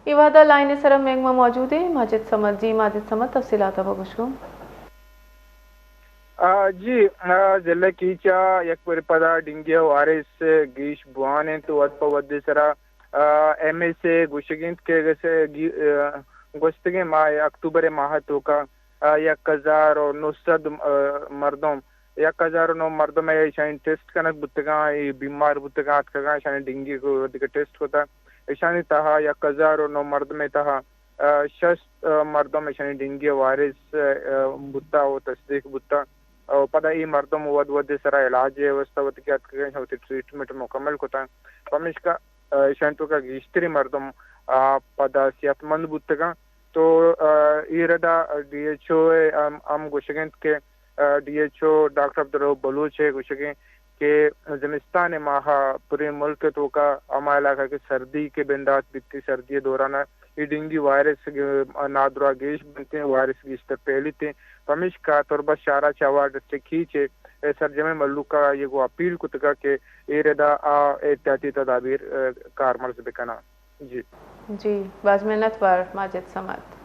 اے وہدا لائن ءِ سرا مئے گوما موجود ایں ماجد صمد۔ جی ماجد صمد، تفصیلات ءَ بگوش گوں۔ آ، جی، آ، ضلع کیچ ءَ یک برے پدا ڈینگی ءِ وائرس گیش بوان انت، وھد پہ وھد ءِ سرا، آ، ایم ایس اے گوشگ انت کہ گس-، گی-، آ، گوستگیں ماہ اکتوبر ءِ ماہ ءِ توکا، آ، یک ہزار ءُ نو سد، آ، مردم، یک ہزار ءُ نو مردم ءَ ایشانی ٹیسٹ کنگ بوتگاں، اے بیمار بوتگاں، اتکگاں، ایشانی ڈینگی ءِ دگہ ٹیسٹ کتگ۔ ایشانی تہا یک ہزار ءُ نو مردم ءِ تہا، آ، شست، آ، مردم ایشانی ڈینگی ءِ وائرس، آ، بوتا ءُ تصدیق بوتا۔ ءُ پدا اے مردم وھد وھد ءِ سرا علاج ءِ واستہ وتی کہ اتکگاں، وتی ٹریٹمنٹ مکمل کتگ۔ پمیشکا، آ، ایشانی توکا گیشتریں مردم، آ، پدا صحت مند بوتگاں۔ تو، آ، اے ردا ڈی ایچ او ءِ ہم، ہم گوشگ انت کہ، آ، D H O doctor Abdul Rauf Baloch ءِ گوشگ انت کہ زمستان ءِ ماہ ءَ پوریں ملک ءِ توکا ہما علاقہ کہ سردی کہ بندات بیتی، سردی ءِ دوران ءَ اے ڈینگی وائرس ءِ نادراہ گیش بنت، وائرس گیشتر پھیلیت۔ پمیشکا تربت شہر ءَ چہ ہوا ڈسٹرکٹ کیچ ءِ سرجمیں مھلوک ءَ آئی ءَ گوں اپیل کتگ کہ اے ردا آ احتیاطی تدابیر، آ، کارمرز بکناں۔ جی۔ جی، باز منت وار ماجد صمد۔